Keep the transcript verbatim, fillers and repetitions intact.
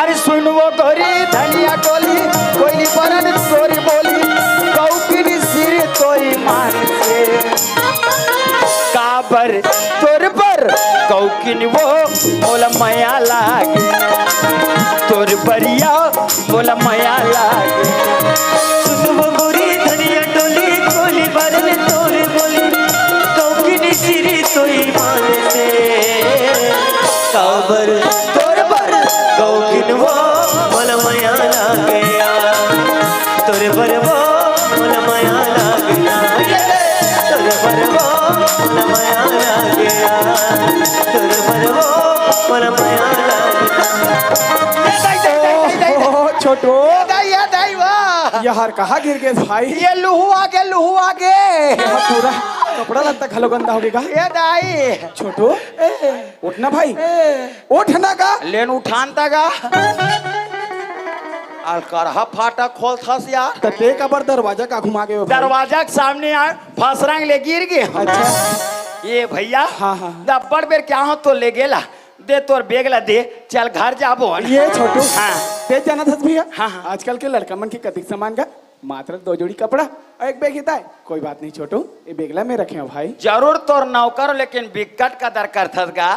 अरे सुन वो गोरी धनिया टोली, कोइली बरन तोरी बोली, कौकिन सिर तोई मान से। काबर तोर बर कौकिन वो मोला मया लागे, तोर बरिया मोला मया लागे। सुन वो गोरी धनिया टोली, कोइली बरन तोरी बोली, कौकिन सिर तोई मान से। काबर तोर बर कौकिन वो मोला मया लागे, तोर बर वो मोला मया लागे, तोर बर वो मोला मया लागे, तोर बर वो मोला मया लागे। ओ, छोटू। ए दाई, ए दाई, वाह। ये हर कहाँ गिर गे भाई? ये लुहू आगे, लुहू आगे। ये पूरा कपड़ा लत्ता घलो गंदा होगे का? ए दाई। छोटू, उठ ना भाई। उठ ना का? लेन उठान ता का? अलकरहा फाटक खोलथस यार। त ते काबर दरवाजा का घुमा गे हो भाई? दरवाजा के सामने यार फसरंग ले गिर गे। अच्छा। ये भैया, हाँ, हाँ। दब्बड़ बेर क्या हो तो ले गेला। दे तोर बेग ला दे, चल घर जाबो। ये छोटू, हाँ। ते जानत हस भैया, हाँ, हाँ। आजकल के लड़का मन के कतिक सामान का मात्र दो जोड़ी कपड़ा अउ एक बेग ही ताय। कोई बात नहीं छोटू, ये बेग ला मैं रखे हूँ भाई। जरूर तोर नौकर, लेकिन बिकट कदर करथस गा।